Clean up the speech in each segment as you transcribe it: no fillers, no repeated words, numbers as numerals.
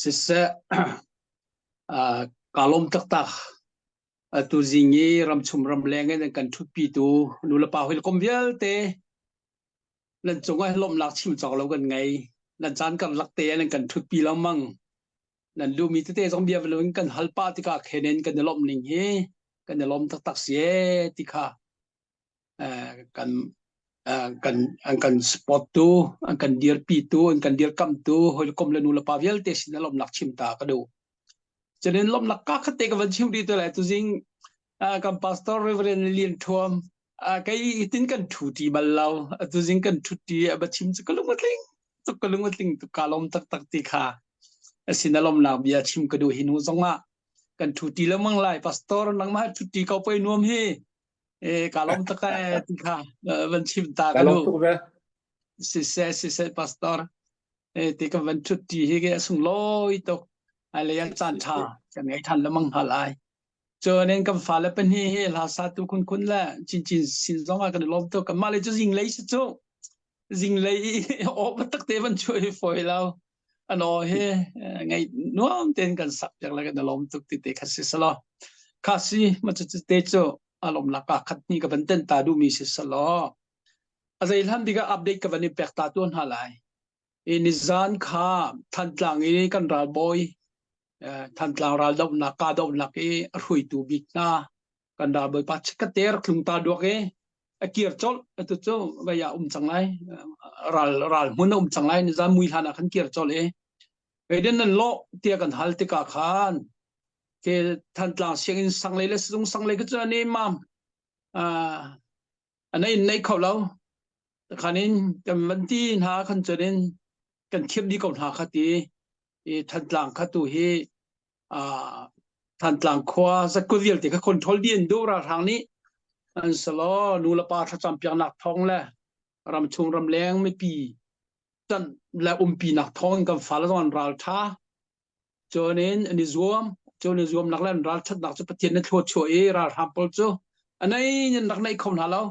Siseh, kaa lawm taktak. Atu zing i ramchung ramleng in an kan ṭhutpitu nulepa hawikom vialte nan cungah lawmhnak chim cawk lo kan ngei. Nan caan karlak te ah nan kan ṭhutpi lengmang. Nan duhmi tete zong bia in kan hal pah tikah khen in kan i lawmh ning hi kan i lawm taktak si ee ti kha kan kan an kan support tu an kan dirpi tu an kan dirkamtu hawikom le nulepa vialte sin ah lawmhnak chim ta ka duh. Cunin lawmhnak ka khat te ka van chim rih tu lai tuzing kan pastor Reverend Lian Thuam kei itin kan thu ti bal lo tuzing kan thu ti a ba chim cu ka lung a tling tuk ka lung a tling tuk ka lawm taktak ti kha asin a lawmnak bia chim ka duh hi nu zongah kan thu ti lengmang lai pastor nangmah thu ti ko poi nuam hi e ka lawm tak e ti kha van chim ta ka lawm tuk ve. Siseh siseh pastor e ti ka van thut ti hi ke sung loi tuk ai le caan tha kan ngei than lamang hna lai. Cun kan fale pahnih hi hla sa tu khun khun le chin chin sin zong ah kan i lawm tuk. Kanmah le cu zinglei si cu zinglei i aw tak te van chuah hi fawi lo. An aw hi ngai nuam tein kan sak piak le kan i lawm tuk ti te kha si selaw. Kha si ma cu te cu a lawm lak ka khat ni ka van ten ta duhmi si selaw. A zei hlan bik ah update ka van i pek ta tuan hna lai. I nizan kha Thantlang i kan ralbawi Thantlang raldohnak kahdohnak i a hruaitu bik hna kan ralbawi pa chikkate rak tlung ta duak i a kir colh atu cu vei ah um cang lai ral ral hmun a um cang lai nizan mui hlan ah khan kir colh i Aiden nan lawh tiah kan hal tikah khan ke Thantlang sianginn sang lei le sizung sang lei ka cu ani mam an in nei kho lo khan in kan van ti hna khan cun in kan thiam dih ko hna kha ti i Thantlang kha tu hi Thantlang khua zakku vialte kha control dih an duh ralhrang nih an salo nu le pa thlacam piaknak thawng le ramchung ramleng mipi tan le umpinak thawng in kan fale zong an ral tha cun in an i zuam cun i zuamnak le an ralṭhatnak cu Pathian na thlua chuah i ralhrang pawl cu a nei nan rak neih kho hna lo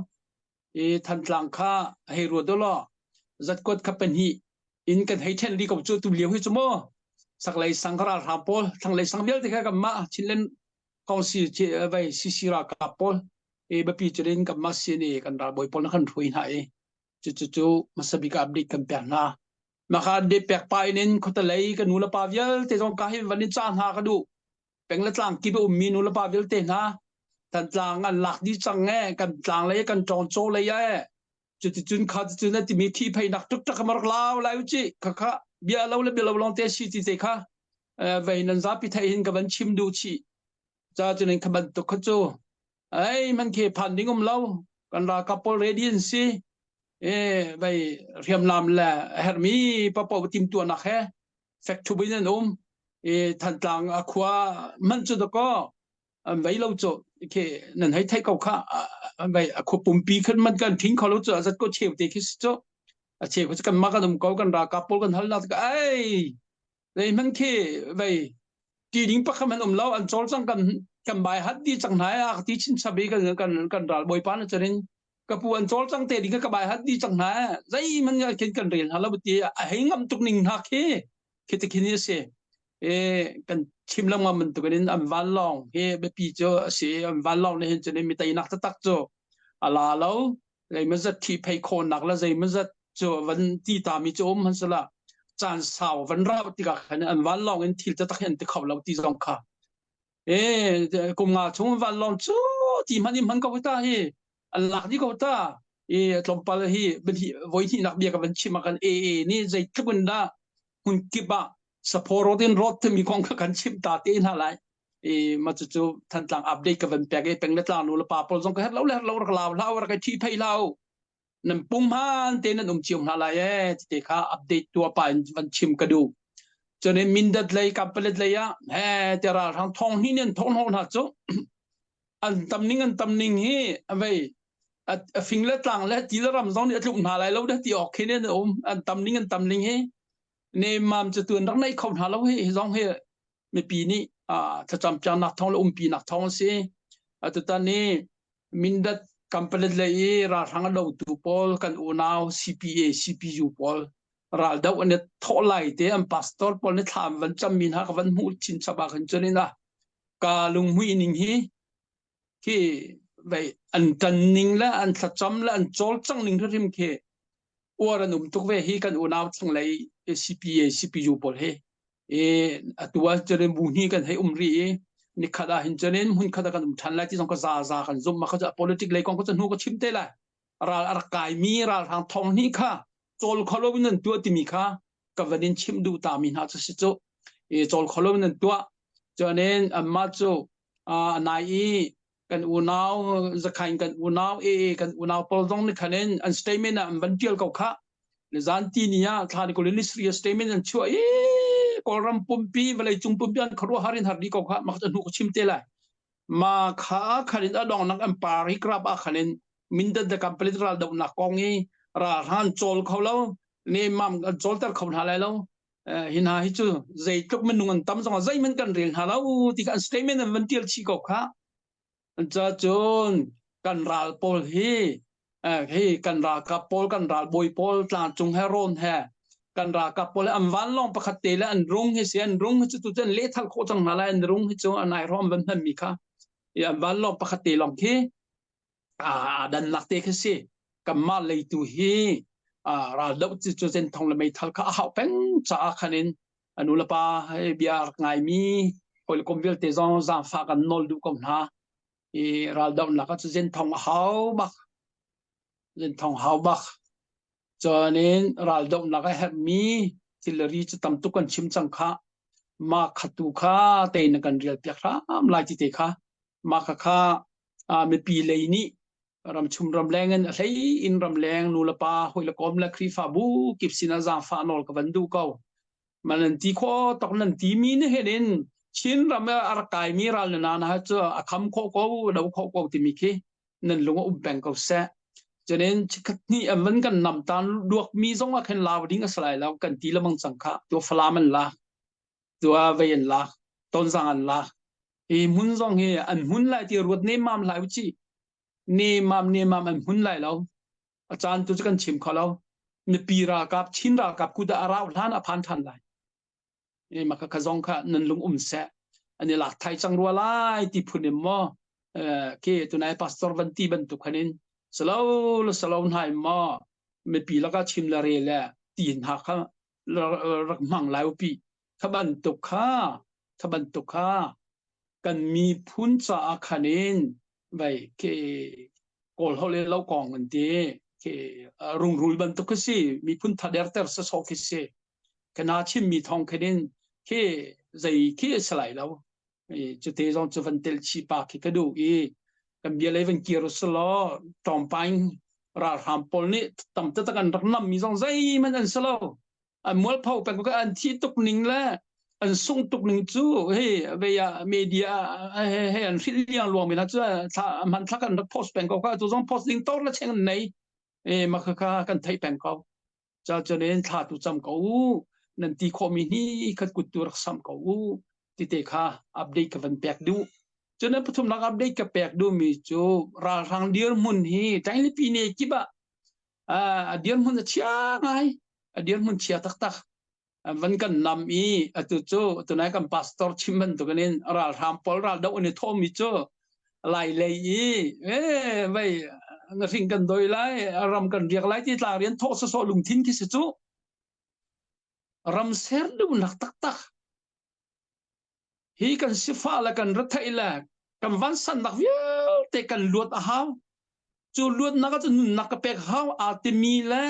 i Thantlang kha hei ruat u law zatkuat kha pahnih in kan hei ṭhen li ko cu tu lio hi cu maw saklei sang kha ralhrang pawl thlanglei sang vialte kha kanmah Chinland Council vai CC ralkap pawl i biapi curin kanmah CNA kan ralbawi pawl na kan hruai hna i cucu hmasa bik ah update kan pek hna. Maka update pek pa in in khuatalei ka nu le pa vialte zong ka hi van in ca hna ka duh. Peng le tlang kip a ummi nu le pa vialte hna Thantlang an lak dih cang e kan tlang lei kan ṭawng caw lei e cuticun kha cucun a timi thi pheinak tuk rak lau lai u ci kha kha bia lo le bia lo lawng te si ti te kha vei nan zapi thei hin ka van chim duh chih ca cun in kha bantuk kha cu ei man khi phan ding um lo kan ralkap pawl ready an si e vei hriamnam le hermi papo timtuahnak he fek thup in an um i Thantlang a khua man cu dakaw an vei lo cu khi nan hei theih ko kha an vei a khua pumpi khan man kan thing kho lo cu a zat ko cheu te khi si cu a cheu cu kan ma kan um ko kan ralkap pawl kan hal nak ai zei hmanh khi vei ti ding pakhat man um lo an cawl cang kan kan bai hat di cang hna a ti chin chabi kan kan kan ral bawipa na charin ka pu an cawl cang te ding ka bai hat di cang hna zei man khin kan rel hna lo ti a hei ngam tuk ning hna khi khi te khin a si e kan chim lengmang bantukin in an vanlawng hi biapi cu a si an vanlawng nih hin cun mi teinak taktak cu a la lo zeimawzat thi phei khawhnak le zeimawzat cu van ti ta mi cu um han sala caan sau van rau tikah khan an vanlawng in thil taktak hi an ti kho lo ti zong kha e kum nga chung vanlawng cu ti hman in hman ko ta hi an lak dih ko ta i tlawmpal hi voi hnihnak bia ka van chim ah kan AA nih zeitluk in dah hmun kip ah saphaw rawt in rawt timi kong kha kan chim ta te hna lai i ma cu cu Thantlang update ka van pek i peng le tlang nu le pa pawl zong ka her lo le her lo rak lau hlah rak thi phei hlah nan pum han te nan um cio hna lai e te kha update tua pa in van chim ka duh cun in Mindat lei Kampalet lei ah he te ral hrang thong hni nen thong hno hna cu an tam ning an tam ning hi vei a fing le tlang le ti le ram zong nih a tluk hna lai lo dah ti awk khi ne um an tam ning an tam ning hi ne mam cu tuan rak nei kho hna lo hi hi zong hi mipi nih thlacam piaknak thawng le umpi nak thawng a si atutan ni Mindat Kampalet lei i ralhrang a dotu pawl kan unau CPA CPU pawl. Raldoh an i thawh lai te an pastor pawl nih thla an van cammi hna ka van hmuh chinchap ah khan cun in a ka lunghmuih ning hi khi vei an ṭan ning le an thlacam le an cawlcangh ning hrimhrim khi uar an um tuk ve hi kan unau thlanglei CPA CPU pawl hi. I atu ah cun bu hnih kan hei um rih i nikhat ah hin cun hmunkhat ah kan um ṭhan lai ti zong ka za za kan zumh. Mah kha cu politic lei kong kha cu hnu ka chim te lai. Ral a rak kaimi ralhrang thong hnih kha cawl kho lo in an tuah timi kha ka van in chimh duh ta mi hna cu si cu. I cawl kho lo in an tuah. Cuanin anmah cu nai i kan unau zakhain kan unau e kan unau pawl zong nih khan in an statement ah an van tial ko kha. Zan ti ni ah thla ni kul in ni statement an chuah i Kawlram pumpi vawlei cung pumpi an khuaruahhar in har di ko kha. Mah cu hnu ka chim te lai. Ma kha khan in a dongnak an par hi krap ah khan in Mindat le Kanpalet ral dohnak kong i ralhrang cawl kho lo ne mam an cawlter kho hna lai lo. Hi hna hi cu zeitluk minung an tam zongah zeihmanh kan rel hna lo ti kha an statement an van tial chih ko kha. Ca cun kan ral pawl hi hi kan ralkap pawl kan ralbawi pawl tlangcung he rawn he kan ralkap pawl an vanlawng pakhat te le an rung hi si an rung hi cu tu cun lehthal khawh cang hna lai an rung hi cu an ai rawm van hman mi kha. An vanlawng pakhat te lawng khi aa dannak te khi si. Kanmah leitu hi raldoh cu cu zenthong le meithal kha a hauh peng caah khan in a nu le pa he bia rak ngaimi hawikom vialte zong zaangfah kan nawl duh ko hna. I raldohnak ah cu zenthong a hau bak. Zenthong hau bak. Cun in raldohnak a herhmi thilri cu tam tuk kan chim cang kha. Mah khatu kha tein kan rial piak hram lai ti te kha. Mah kha kha mipi lei nih ramchung ramleng in a hlei in ramleng nu le pa hawi le kom le Khrihfabu kip sinah zaangfah nawl ka van duh ko. Man nan ti khawh tok nan ti mi nih hin in Chin ram a rak kaimi ral na na cu a kham khawh ko do khawh ko timi khi nan lung a um peng ko seh. Cunin chikhat hnih an van kan nam tan duak mi zong ah khin lau ding a si lai lo kan ti lamang cang kha tu Falam an lak tu vei an lak Tonzang an lak hi hmun zong hi an hmun lai ti ruat nemmam lai uci nemmam nemmam an hmun lai lo. A caan tu cu kan chim kho lo. Mipi ralkap Chin ralkap kut ah a rau hlan a phan than lai. E maka kha zong kha nan lung um seh. An i lak thai cang rua lai ti phun in maw ke tunai pastor van ti bantuk khan in salo le salo hnai maw mipi laka chim le re le ti hna kha rak hmang lai upi. Kha bantuk kha kha bantuk kha kan miphun caah khan in vai ke kawl holh le lo kong an ti. Ke rungrul bantuk khi si miphun thaderter sasawh khi si. Kana chimmi thong khin in khi zei khi a si lai lo. Cute zong cu van tel chi pa khi ka duh i kan bia lei van kir usulaw tlawmpaing ralhram pawl nih tam taktak an rak nam mi zong zeihmanh an si lo. An mualpho peng ko an thi tuk ning le an sung tuk ning cu hei vei ah media he he an hrilh liang luang mi hna cu thla hman thlak an rak post peng ko kha tu zong post ding tor le cheng an nei. E ma kha kha kan theih peng ko. Ca cun in thla tu cam ko u nan ti khawh mi hi khat kut tu rak sam ko u ti te kha update ka van pek duh. Cun an pathumnak update ka pek duh mi cu ralhrang dirhmun hi tainglipi ne kip ah a dirhmun a chia ngai a dirhmun chia taktak. Van kan nam i atu cu tunai kan pastor chim bantukin in ralhrang pawl ral doh an i thawhmi cu lai lei i e vei na hring kan doi lai ram kan riak lai ti tlang rian thawh sawsawh lungthin khi si cu. Ram ser duhnak taktak. Hi kan sifah le kan retheih le kan vansannak vialte kan luat a hau. Cu luatnak ah cun nunnak ka pek hau aa timi le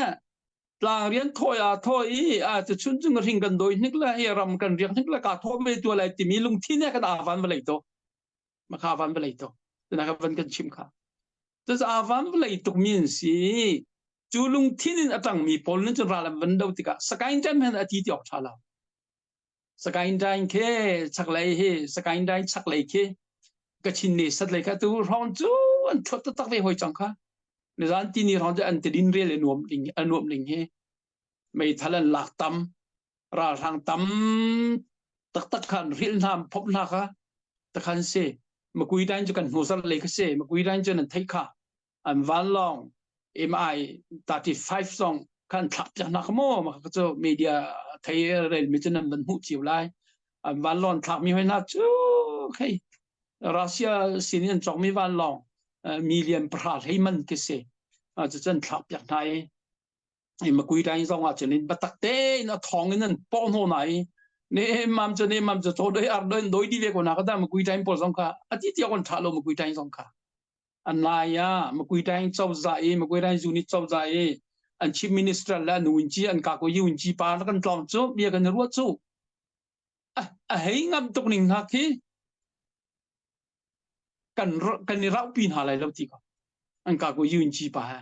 tlang rian thawi aa thawi i a cu chun cu hring kan doi hnik le hi ram kan riak hnik le ka thaw ve tua lai timi lungthin he kan aa van vawlei to makha van vawlei to tuna ka van kan chim kha. Cucu aa van vawlei tuk mi an si. Cu lungthin in a tangmi pawl nih cun ral an van do tikah Sakaing Dam hen a ti ti awk tha lo. Sakaing Daing khi chaklei hi Sakaing Daing chaklei khi Kachin ne sat lei kha tu hrawng cu an thuat taktak ve hoi cang kha. Nizan tini hrawng cu an tidin rel a nuam ding a nuam ding hi. Meithal an lak tam ralhrang tam taktak khan hril hna phop hna kha takhan si. Makui dain cu kan hnuzar lei kha si. Makui dain cu nan theih kha. An vanlawng MI 35 zong. Khan thlak piak hna kha maw mah cu media thei rel mi cu nan van hmuh cio lai. An vanlawng thlak mi hoi hna cu hei Russia sin in an cawk mi vanlawng million pahra hlei man khi si. Cucun thlak piak hna i i makui tain zong ah cun in batak tein a thong in an pawh hno na i ne mam cu ne mam cu chaw doi ar doi doi di ve ko na ka da makui tain pawl zong kha ati tia kon tha lo makui tain zong kha an lai ya makui tain chawza i makui tain unit chawza i an chief minister la nu in chi an ka ko yun chi pa kan tlong chu bia kan ruat chu a hei ngam tuk ning hna khi kan kan i rauhpi hna lai lo ti ko an ka ko yun chi pa ha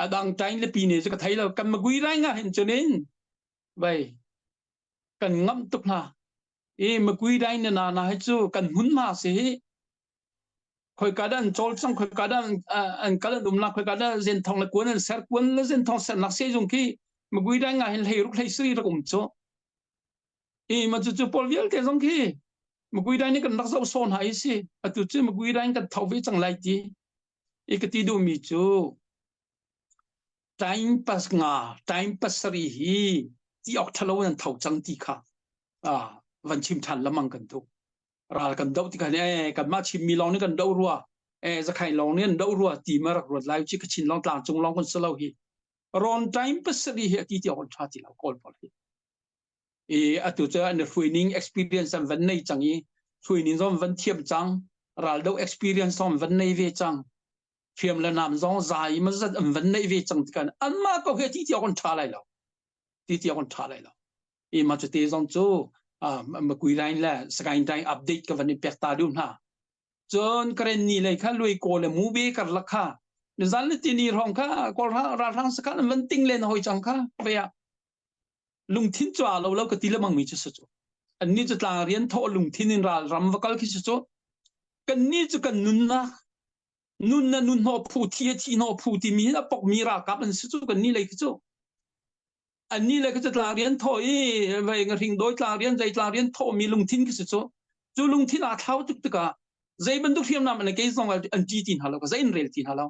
adang tain le pi ne chu ka thei lo kan magui rai nga hin chunin vai kan ngam tuk hna i magui rai na na na hi chu kan hun ma si hi khoi ka dan chol chang khoi ka dan an kal an um la khoi ka dan zen thong le kuan an ser kuan le zen thong ser nak se jung khi magui rai nga hin hlei ruk hlei sri rak um chu I ma cu cu pawl vialte zong khi Magui dai nih kan rak zoh sawn hna i si. Atu cu Magui dai kan tho ve cang lai ti. I ka ti duhmi cu time pas nga, time pasari hi ti awk ṭhalo in an tho cang ti kha ah van chim ṭhan lamang kan duh. Ral kan doh ti kha eh kanmah chimmi lawng nih kan doh rua. Eh zakhain lawng nih an doh rua ti ma rak ruat lai ci Kachin lawng tlang cung lawng kan si lo hi. Rawn time pasari hi a ti ti awk an ṭha ti lo kawl pawl hi. I atu cu an hruaining experience an van nei cang i hruaining zong van thiam cang raldo experience zong van nei ve cang hriam le nam zong zai ma zat an van nei ve cang tikan anmah ko he ti tiang on tha lai lo ti tiang on tha lai lo i ma cu te zong cu makui line le sakain line update ka van in pek ta du hna cun karen ni lei kha lui ko le mu be kar lak kha nizan le tini rong kha kol ralhrang sakan an van ting len hoi cang kha ve lungthin cu aa lo lo ka ti lemang mi cu si cu annih cu tlang rian thawh lungthin in ral ram va kal khi si cu kannih cu kan nunnak nun na nun hnawh phu thi a thi hnawh phu timi a pok mi ralkap an si cu kannih lei khi cu annih lei khi cu tlang rian thawh i vei ngahring dawi tlang rian zei tlang rian thawh mi lungthin khi si cu cu lungthin aa thlau tuk tikah zei bantuk hriamnam an kei zong an ṭi ti hna lo ka zei in rel ti hna lo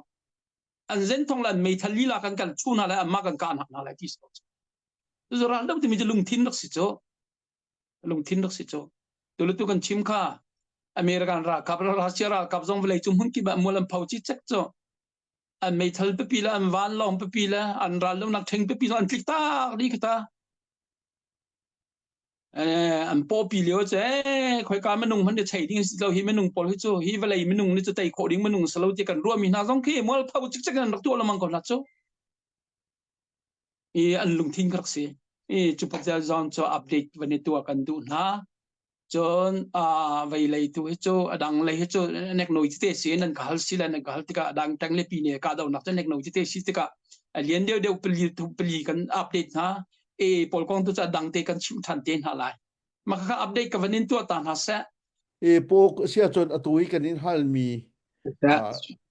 An zen thong le an meithal lila kan kan chu hna lai anmah kan kah hna lai ti si cu ral do timi cu lungthin rak si cu lungthin rak si cu tulutu kan chim kha American ralkap Russia ralkap zong vawlei cung hmun kip ah mual an pho ci cek cu an meithal pipi le an vanlawng pipi le an ral lonak ṭheng pipi zong an tlik tak dih kha ta An pawpi lio cu ee khoika minung hmanh nih chei ding si lo hi minung pawl hi cu hi vawlei minung nih cu tei khawh ding minung si lo ti kan ruahmi hna zong khi mualpho cikcek in an rak tuah lengmang ko hna cu. I an lungthin ka rak si. I cu patel zong cu update van i tuah kan duh hna. Cun vei lei tu hi cu a dang lei hi cu nek noi tete si nan ka hal si le nan ka hal tikah a dang tang le pi ne ka do nak cu nek noi tete si tikah a lian deuh deuh pali pali kan update hna e pawl kong tu cu a dang te kan chimh ṭhan te hna lai. Mah kha update ka van in tuah ta hna seh. E pok sia cun atu i kan in halmi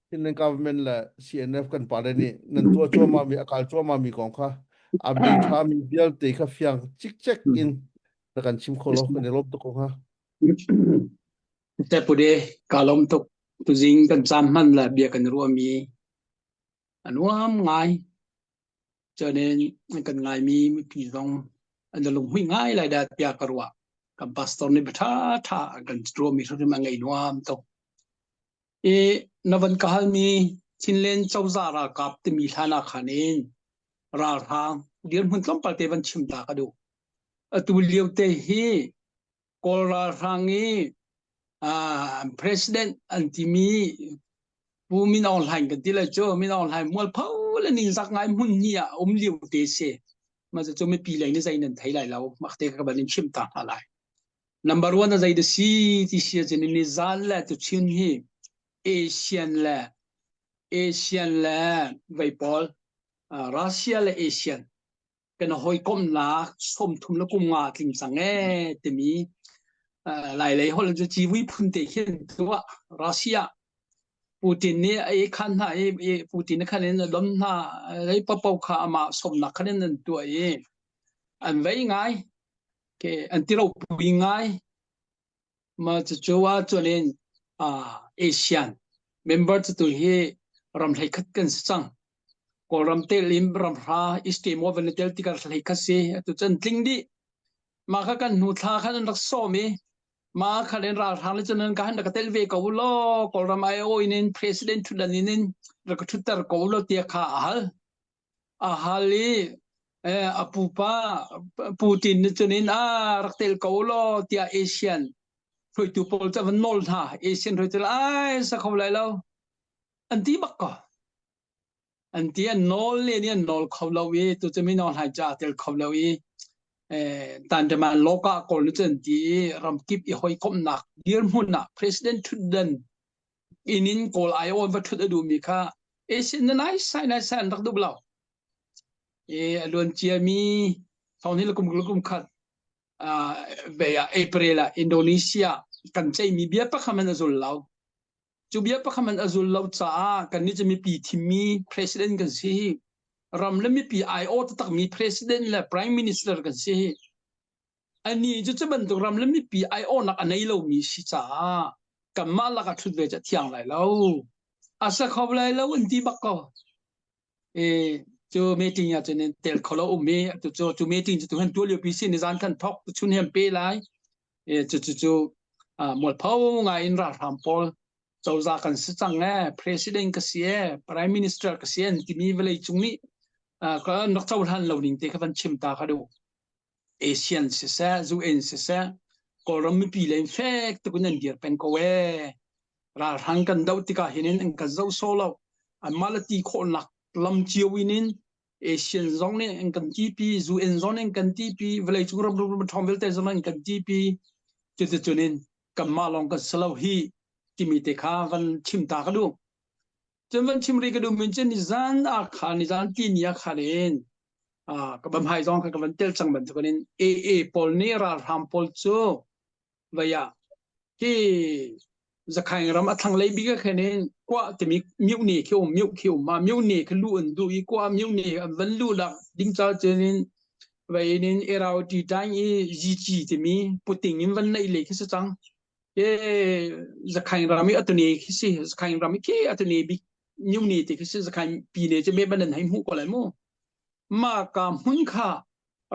Chinland government le CNF kan pale nih nan tuah cuahmah mi akal cuahmah mi kong kha update ṭha mi vialte kha fiang cikcek in na kan chim kho lo kan i lawm tuk ko hnga. Te pude ka lawm tuk tuzing kan caan hman le bia kan ruahmi a nuam ngai. Cun kan ngaimi mipi zong an lunghmuih ngai lai dah tiah ka ruah. Kan pastor nih bia ṭhaṭha a kan ruahmi hrimhrim a ngei nuam tuk. I na van ka halmi Chinland cozah ralkap timi hlan ah khan in ralhrang dirhmun tlawmpal te van chim ta ka duh. Atu lio te hi Kawl ralhrang i president an timi Pu Min Aung Hlaing kan ti lai cu Min Aung Hlaing mualpho le ningzak ngai hmun ni ah um lio te si. Mah cu mipi lei nih zei nan thei lai lo. Mak te ka ban in chim ta hna lai. Number one a zei da si ti si cun ni zan le tu chin hi Asian le Asian le vei pawl Russia le Asian kan hawikomhnak 30 le kum nga tling cang ee timi Lailei holh cu civui phun te khin tuah Russia Putin nih a i khan hna i Putin khan in a don hna lei papo kha amah sawmnak khan in an tuah i an vei ngai ke an ti ropui ngai ma cucu ah cun in ASEAN member cu tu hi ram hlei khat kan si cang. Kawlram tel in ramhra East Timor van i tel tikah hlei kha si. Atu cun tling dih. Mah kha kan hnu thla khan an rak sawm i mah kha len ralhrang le cun an ka han rak tel ve ko law Kawlram IO in in president thutdan in in rak thutter ko law tiah kha a hal. A hal i a pupa Putin nih cun in a rak tel ko law tiah Asian hruaitu pawl cu van nawl hna. Asian hruaitu ai sa kho lai lo. An ti bak ko. An ti an nawl len i an nawl kho lo i tu cu mino hlai ca tel kho lo i tantaman loka kawl nu cun ti i ramkip i hawikomhnak dirhmun ah president thutdan in in kawl ai awn va thut a duhmi kha Asian na nai sai nai sai an rak duh lo i a luan ciami thong hi kum kum khat ve ah April ah Indonesia kan ceimi bia pakhat man a zul lo Cu bia pakhat hmanh a zul lo caah kannih cu mipi thimmi president kan si. Ram le mipi aiawh taktakmi president le prime minister kan si. Anih cu cu bantuk ram le mipi aiawhnak a nei lomi si caah kanmah lakah ṭhut ve cu a thiang lai lo. A sa kho lai lo an ti bak ko. E, cu meeting ah cun tel kho lo um i tu cu cu meeting cu tu han tuah lio pi si ni zan khan thok chun hem pe lai e cu cu cu mualpho ngai in ralhrang pawl cozah kan si cang e president ka si e prime minister ka si en timi vawlei cung nih ka rak cohlan lo ning te kha van chim ta kha du ASEAN siseh UN siseh Kawlram mipi len fek tuk in an dir peng ko e ralhrang kan doh tikah hin in an kan zoh sawh lo anmah le ti khawhnak lam cio in in ASEAN zong nih an kan tipi UN zong nih an kan tipi vawleicung ram ram ṭhawng vialte zong nih an kan tipi cuticun in kanmah lawng kan si lo hi timi te kha van chim ta ka duh cun van chim rih ka duh min cu nizan ah khan nizan ti ni ah khan in ka bam hai zong kha ka van tel cang bantukin in AA pawl nih ralhrang pawl cu vei ah hi Zakhaing ram a thlanglei bik ah khin in kuah timi myohne khi um myoh khi um ma myohne khi luh an duh i kuah myohne an van luh lak ding ca cun in vei in Irrawaddy tang i Zici timi puting in van neih le khi si cang e Zakhaing ram i atune khi si Zakhaing ram i khi atune bik myohne ti khi si Zakhaing pi ne cu me ban an hei hmuh ko lai mu ma ka hmun kha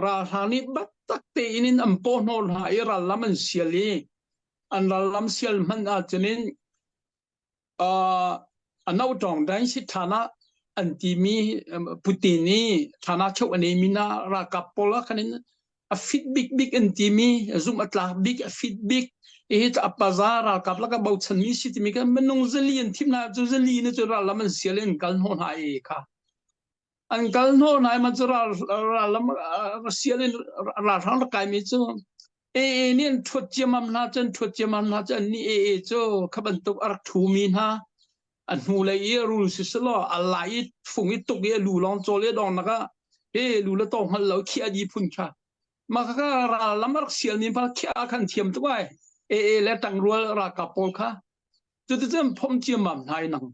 ralhrang nih biatak tein in an paw hnawh hna i rallam an sial i an rallam sial hmanh ahcun in uh, a notawng dain si ṭhan ah an timi Putin i ṭhan ah cheu an ei mi na ralkap pawl ah khan in a fit bik bik an timi zumh a tlak bik a fit bik i a paza ralkap laka bochan mi si timi kan minung zali an thim hna cu zali na cu rallam an sial in kal hnawh hna i kha An kal hnawh hna i man cu ral lam sial in ralhrang rak kaimi cu AA nih an ṭhuat ciammam hna cu an ṭhuat ciammam hna cu annih AA cu kha bantuk a rak ṭhumi hna a hnulei i a rul siselaw a lai i fung i tuk i a lu lawng cawl i a dongnak ah he lu le taw hngal lo khi a di phun kha mah kha ral lam a rak sialmi pa khiah khan thiam tuk ai AA le ṭangrual ralkap pawl kha cuticun phomh ciammam hna i nang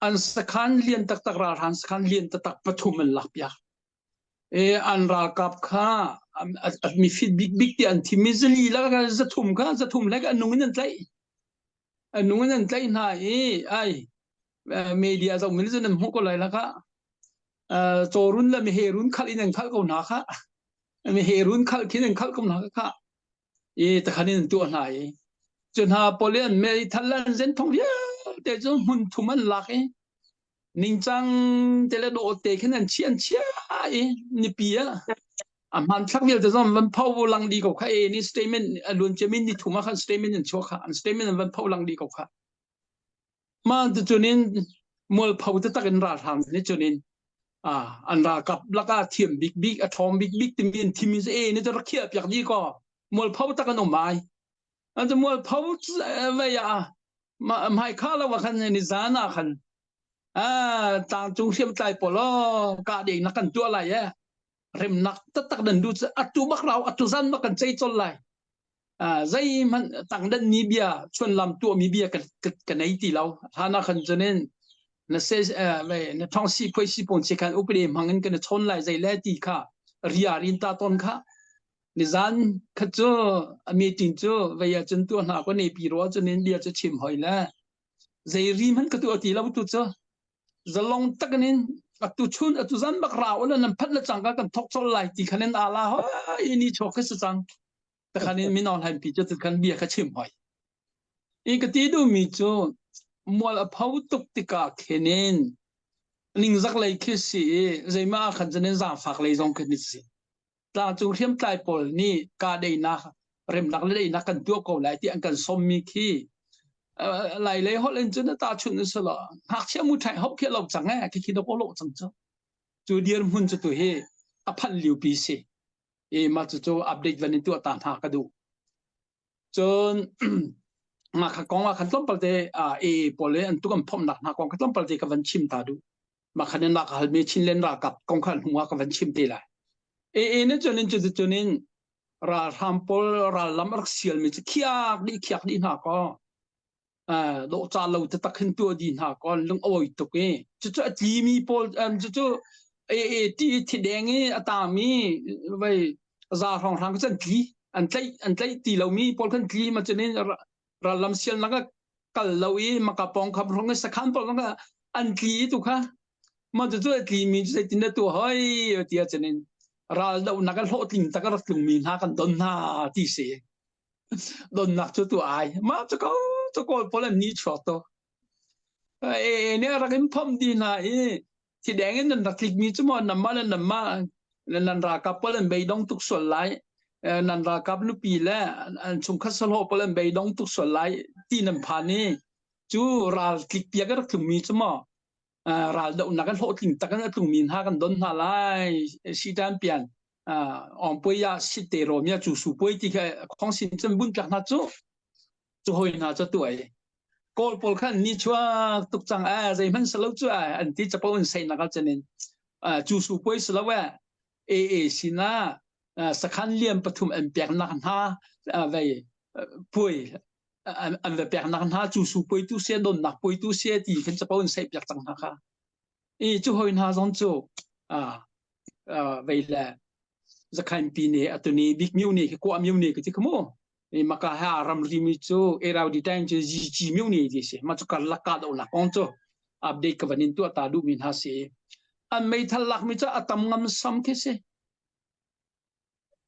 An sakhan lian taktak ralhrang sakhan lian taktak pathum an lakpiak. E, an ralkap kha mi fit bikbik ti an thim i zali la zathum kha zathum hlek an nung in an tlaih. An nung in an tlaih hna i ai media zoh min zun an hmuh ko lai la kha. Cawrun le miherun khalh in an khalh ko hna kha. Miherun khalh khin an khalh ko hna kha. I takhan in an tuah hna i cu hna pawl i an meithal an zen thong vialte cu hmun thum an lak i ningcang te le dawh te khin an chia an chia i nipi ah a hmanthlak vialte zong van pho lang di ko kha e ni statement a luan ciamin ni thum ah khan statement an chuak kha an statement an van pho lang di ko kha Ma tucun in mualpho taktak in ralhrang nih cun in an ralkap lakah thiam bikbik a ṭhawng bikbik timi an thim i e nih cun rak khiah piak dih kaw mualpho tak an um ai. An cu mualpho vei ah hmaikha lo ah khan nizan ah khan tlangcung hriamtlai pawl aw kah ding nak kan tuah lai e remnak taktak nan duh cu atu bak rau atu zan bak kan cei col lai zeihmanh tangdan mi bia chunlam tuahmi bia ka nei ti lo hlan ah khan cunin na se na thong si phoi si pon si khan upade hmang in kan chawn lai zei le ti kha ria rin ta ton kha nizan kha cu a meeting cu vei ah cun tuah hna ko ne pi ro cunin bia cu chim hoi le zei ri hmanh ka tuah ti lo tu cu. Zalong takin in atu chun atu zan bak ra ula nan phat le cangka kan thok chol lai ti khan in ala hoi ni chok khi cang takhan in min online pi chu khan bia kha chim hoi i ka ti du mi chu mual a pho tuk tikah khenin ningzak lei khi si i zeima khan chanin zaangfak lei zong khi ni si tlangcung hriamtlai pawl nih kahdaihnak remnak le daihnak kan tuah ko lai ti an kan sawmmi khi lai lei holh in cun ta chun si lo ngakchia mu ṭhai hop khi lo cang eh khi khi do lo cang cu cu dirhmun cu tu hi a phanh liu pi si i mah cu cu update van in tuah ta hna ka duh cun mah kha kong ah khan tlawmpal te a pawl le an tuk an phomnak hna kong kha tlawmpal te ka van chim ta duh mah khan in ka halmi Chinland ralkap kong kha hnu ah ka van chim te lai. AA ne cun in cu cun in ralhram pawl rallam rak sialmi cu khiak dih khiak dih hna kaw dawh ca lo te tak hin tuah di hna kaw lung awi tuk i cucu a tlimi pawl cucu AA ti thideng i a tami vai za hrong hrang cu an tli an tlaih an tlaih ti lomi pawl khan tli ma cun in rallam sialnak ah kal lo i maka pawng kham hrong i sakhan pawl kha an tli tu kha ma cu cu a tli mi cu zeitin dah tu hoi ti ah cun in ral dohnak a hlawhtling tak a rak tlung mi hna kan don hna ti si donnak cu tu ai ma cu ko cu kawl pawl an ni chuak to e ne rak in phom di hna i thi deng in nan rak tlik mi cu maw namma le namma nan ralkap pawl an beidong tuk sual lai nan ralkap nupi le an chungkhat sahlawh pawl an beidong tuk sual lai ti nan phan i cu ral tlik piak a rak tlung mi cu maw ral dohnak an hlawhtling tak in a tlung mi hna kan don hna lai sitan pian ongpui ya sit te ro mia chu su pui ti kha khong sin chan bun tlak hna cu cu hoi hna cu tu ai Kawl pawl khan ni chuak tuk cang eh zeihmanh si lo cu eh an ti capo in seinak ah cun in cu su puai si lo eh AA sinah sakhan lian pathum an peknak hna vei puai an va peknak hna cu su puai tu sia donnak puai tu sia ti khin capo in sei piak cang hna kha i cu hoi hna zong cu vei le zakhain pi ne atuni bik myu ne khi kwa myu ne ki ti khamu i maka ha ramri mi cu Eraudi time cu zici myo ne ti si ma cu karlak ka do lak kong cu update ka van in tuah ta duh mi hna si an meithal lak mi cu a tam ngam sam khi si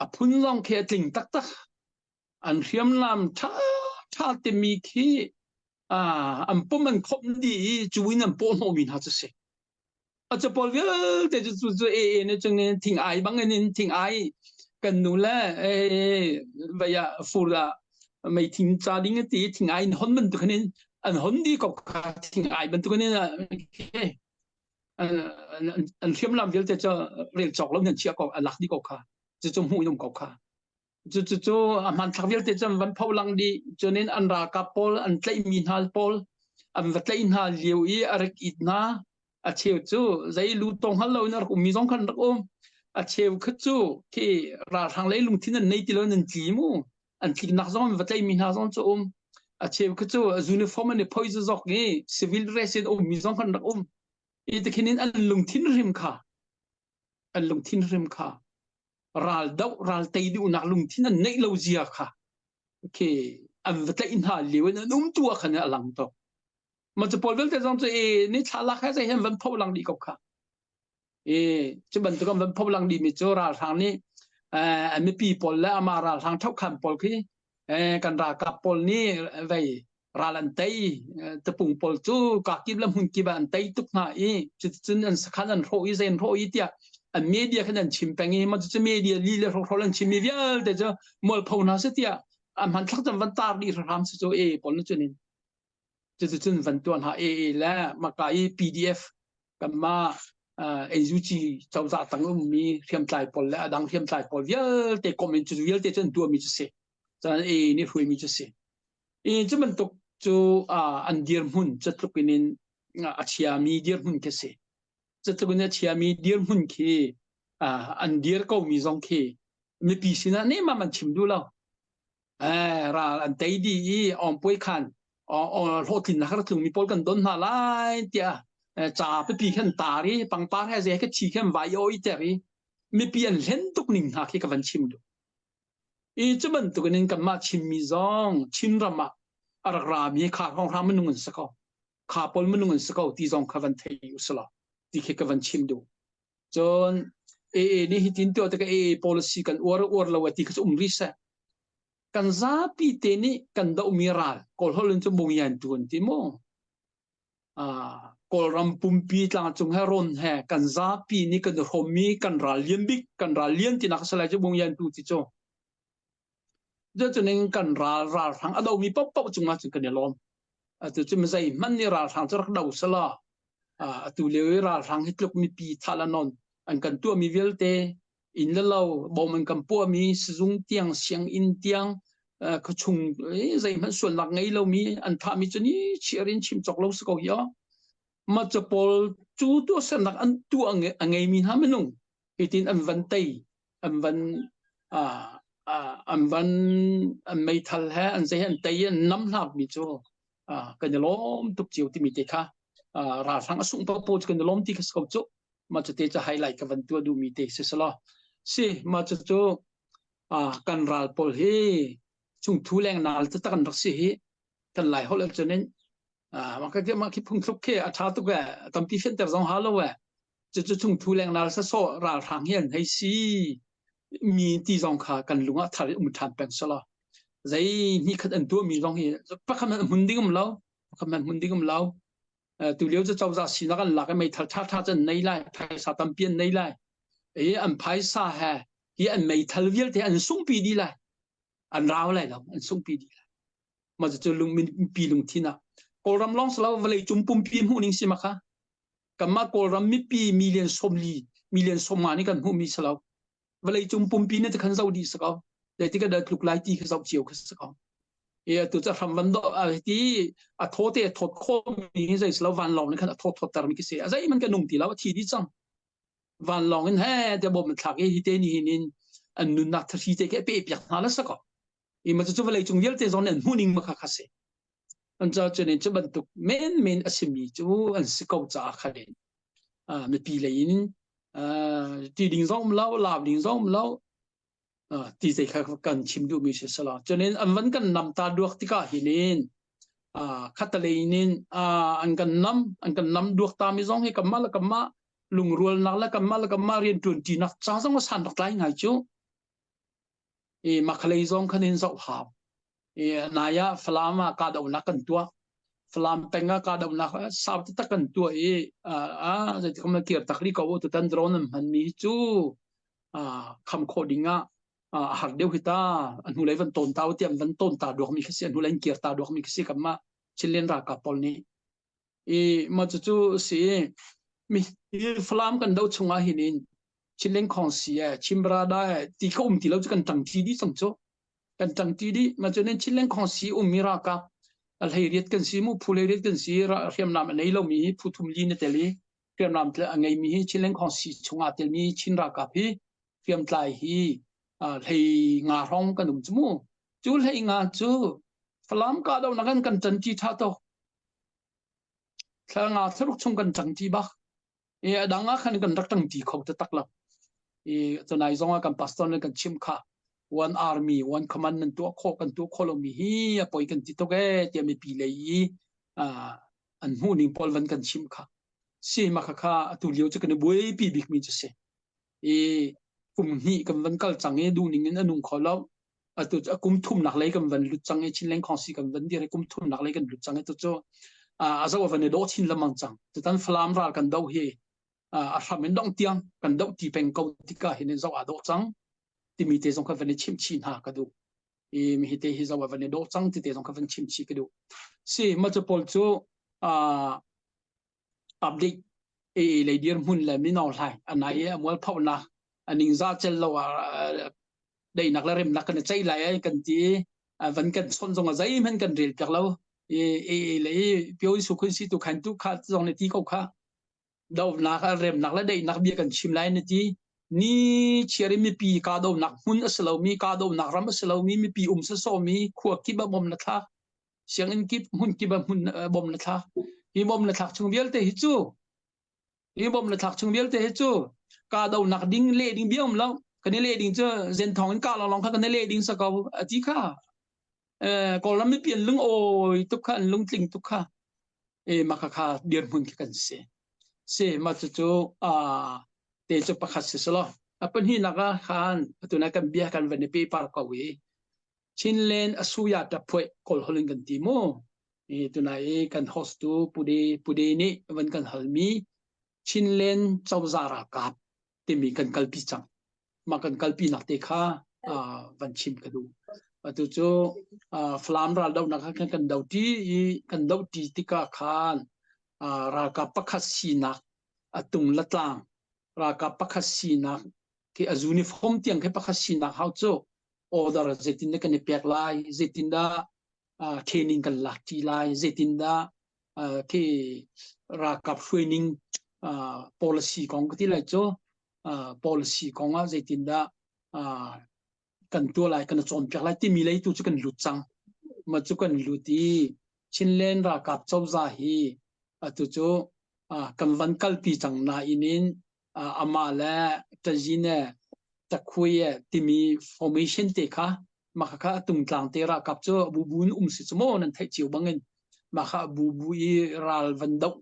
a phun zong khi a tling taktak an hriamnam tha tha te mi khi an pum an khop di i cu in an paw hnawh mi hna cu si A capawl vialte cu cu cu e ne chung in thing ai bang in thing ai kan nu le e vai ah fur ah mei thing ca ding ti thing ai in hon bantuk in an hon di ko kha thing ai bantuk in an hriamnam vialte cu rel cawk lo nan chia ko a lak di ko kha cu cu hmuh in um ko kha Cucu a hmanthlak vialte cu an van pho lang dih. Cunin an ralkap pawl an tlaihmi hna pawl an va tlaih hna lio i a rak it hna. A cheu cu zei lu tong hngal loin a rak ummi zong khan an rak um. A cheu kha cu khi ralhrang lei lungthin an nei ti lo in an tli mu. An tliknak zong an va tlaihmi hna zong cu um. A cheu kha cu uniform an i phoi zok i civil dress in a ummi zong khan an rak um. I tikhin in an lungthin hrim kha an lungthin hrim kha ral doh ral tei duhnak lungthin an neih lo zia kha okay an va tlaih hna lio in an um tu ah khan a lang to ma cu pawl vialte zong cu e ni thla lak he zei hen van pho lang dih ko kha e cu bantuk an van pho lang dih mi cu ralhrang nih an mipi pawl le ama ralhrang thokhan pawl khi kan ralkap pawl nih vei ral an tei tapung pawl cu kakip le hmunkip ah an tei tuk hna i cuticun an sakhan an hrawh i zei an hrawh i tiah an media khan an chim peng i mah cucu media li le hrawkhrol an chim mi vialte cu mualpho hna si tiah an hmanthlak cun van tar dih hram si cu e pawl na cun in cuticun van tuah hna e e le maka i PDF kanmah NUG cozah tang ummi hriamtlai pawl le adang hriamtlai pawl vialte kom in cu vialte cu an tuahmi cu si cun e nih hruaimi cu si I cu bantuk cu an dirhmun catluk in in a chiami dirhmun khi si. Catluk in a chiami dirhmun khi an dir komi zong khi mipi sinah nehmam an chim duh lo. Ral an tei dih i awngpuai khan hlawhtlinnak rak tlungmi pawl kan don hna lai tiah ca pipi khan tar i pangpar he zei he thi khan vai oi ter i mipi an hlen tuk ning hna khi ka van chim duh. I cu bantukin in kanmah Chinmi zong Chinram ah a rak rami kha hrawnghrang minung an si ko. Kha pawl minung an si ko ti zong kha van thei usila ti khi ka van chim duh. Cun AA nih hitin tuah tikah AA policy kan uar uar lo ti kha cu um rih seh. Kan zapi te nih kan dohmi ral Kawl holh in cu mungyan tu an ti mu. Kawlram pumpi tlangcung he rawn he kan zapi nih kan i hrawmmi kan ral lian bik kan ral lian tinak a si lai cu mungyan tu ti cu. Cucuning kan ral ralhrang a domi paohpaoh cungah cun kan i lawm. Atu cu zeihmanh nih ralhrang cu rak do selaw atu lio i ralhrang hi tluk mipi thah le nawn an kan tuahmi vialte inn le lo bom an kan puahmi sizung tiang sianginn tiang khuachung zeihmanh sualnak ngei lomi an thahmi cu ni chiar in chim cawk lo si ko hi aw. Mah cu pawl cu tuahsernak an tuah a ngeimi hna minung hitin an van tei an van an van an meithal he an zei an tei an nam hlakmi cu kan i lawm tuk cio timi te kha ralhrang a sungh paoh cu kan i lawm ti kha si ko cu mah cu te cu highlight ka van tuah duhmi te si selaw si mah cu cu kan ral pawl hi chungthu leng nal taktak an rak si hi kan lai holh cun in mah ka mah khi phungthluk khi a ṭha tuk e tampi fianter zong ha lo e cucu chungthu lengnal sasawh ralhrang hi an hei si mi ti zong kha kan lung ah thar um ṭhan peng selaw zei hnih khat an tuahmi zong hi pakhat hmanh hmun ding um lo pakhat hmanh hmun ding um lo tu lio cu cozah sinak an lak i meithal ṭha ṭha cu an nei lai phaisa tampi an nei lai i an phaisa he hi an meithal vialte an sungpi dih lai an rau lai lo an sungpi dih lai mah cu lung mipi lungthin ah Kawlram lawng si lo vawlei cung pumpi hmuh ning si ma kha kanmah Kawlram mipi million 40 million 50 nih kan hmuhmi si lo vawlei cung pumpi nih khan zoh dih si ko zeitik ah dah tluk lai ti kha zoh cio kha si ko i atu cu hram van do ti a thaw te a thawt khawmi hi zei si lo vanlawng nih khan a thawt thawt termi khi si a zeihmanh kan nung ti lo a thi dih cang vanlawng in he te bom thlak i hi te ni hin in an nunnak thahri te khi a pe piak hna la si ko i ma cu vawlei cung vialte zong nih an hmuh ning ma kha kha si an ca cun in cu bantuk men men a simi cu an si ko caah khan in mipi lei in ti ding zong um lo lau ding zong um lo ti zei kha kan chim duhmi si sala cun in an van kan nam ta duak tikah hin in khatalei in an kan nam an kan nam duak ta mi zong hi kanmah le kanmah lungrualnak le kanmah le kanmah rian ṭuanṭinak ca zong a san rak tlai ngai cu i makhalei zong khan in zoh hau i nai ah Falam ah kahdohnak kan tuah Falam peng ah kahdohnak sau taktak kan tuah i a zeitik na kir tak rih ko tutan drone an hman mi cu kham khawh ding ah a har deuh hi ta a hnulei van tawn ta tiam van tawn ta duak mi khi si a hnulei in kir ta duak mi khi si kamah Chinland ralkap pawl nih i mah cucu si mi Falam kan do chungah hin in Chinland Khawngsi e Chimbrada e ti kha um ti lo cu kan ṭang ṭi dih cang cu kan ṭang ṭi dih mah cu nen Chinland Khawngsi ummi ralkap a hleiriat kan si mu phu hleiriat kan si hriamnam a nei lomi hi phu thum li na tel i hriamnam a ngeimi hi Chinland Khawngsi chungah telmi Chin ralkap hi hriamtlai hi hlei nga hrawng kan um cu mu cu hlei nga cu Falam kahdohnak in kan ṭan ṭi ṭha tuk Thla nga thlaruk chung kan ṭangṭi bak. I a dang ah khan kan rak ṭangṭi kho taktak lo. I tunai zong ah kan pastor nih kan chimh kha one army one command nan tuah khawh kan tuah khawh lomi hi a poi kan ti tuk ee tiah mipi lei i an hmuh ning pawl van kan chimh kha. Si ma kha kha atu lio cu kan i buaipi bikmi cu si. I kum hnih kan van kal cang i duh ning in a nung kho lo. Atu cu kum thumnak lei kan van lut cang i Chinland Khawngsi kan van dir i kum thumnak lei kan lut cang i tu cu a zo a van i dawh chin lengmang cang. Tutan Falam ral kan doh hi a hram in dongh tiang kan doh ti peng ko tikah hin zoh aa dawh cang timi te zong kha van i chimh chih hna ka duh. I mi hi te hi zoh a van i dawh cang ti te zong kha van chimh chih ka duh. Si ma cu pawl cu update AA lei dirhmun le mino hlai a nai i a mualphonak a ningzah cel lo ah daihnak le remnak kan i ceih lai ai kan ti i van kan chawnh zong ah zeihmanh kan rel piak lo i AA lei pyo su khun si tu khan tu kha zong ne ti ko kha donak remnak le daihnak bia kan chim lai na ti ni chiar i mipi kahdohnak hmun a si lomi kahdohnak ram a si lomi mipi um sawsawmi khua kip ah bom na thlak sianginn kip hmun kip ah hmun bom na thlak hi bom na thlak chung vialte hi cu hi bom na thlak chung vialte hi cu kahdohnak ding leh ding bia um lo kan i leh ding cu zen thong in kah lawnglawng kha kan i leh ding sa ko a ti kha Kawlram mipi an lung awi tuk kha an lungtling tuk kha. E mah khakha dirhmun khi kan si. Si mah cucu te cu pakhat si selaw a pahnihnak ah khan atu nai kan bia kan van i pehpar ko i Chinland asuya taphuai kawl holh in kan ti mu. I tunai i kan host tu Pude Pude nih van kan halmi Chinland cozah ralkap timi kan kalpi cang. Mah kan kalpi nak te kha van chim ka duh. Atu cu Falam raldohnak kha kan do ṭi i kan doh ṭi tikah khan ralkap pakhat sinak a tung le tlang ralkap pakhat sinak khi a uniform tiang khi pakhat sinak hau cu order zeitindah kan i pek lai zeitindah training kan lak ṭi lai zeitindah khi ralkap hruaining policy kong ka ti lai cu policy kong ah zeitindah kan tuah lai kan cawnpiak lai timi lei tu cu kan lut cang ma cu kan lut i Chinland ralkap cozah hi atu cu kan van kalpi cang nain in amah le Tazine Takhuye timi formation te kha mah kha tungtlang te ralkap cu bubu in um si cu maw nan theih cio bangin mah kha bubu i ral van doh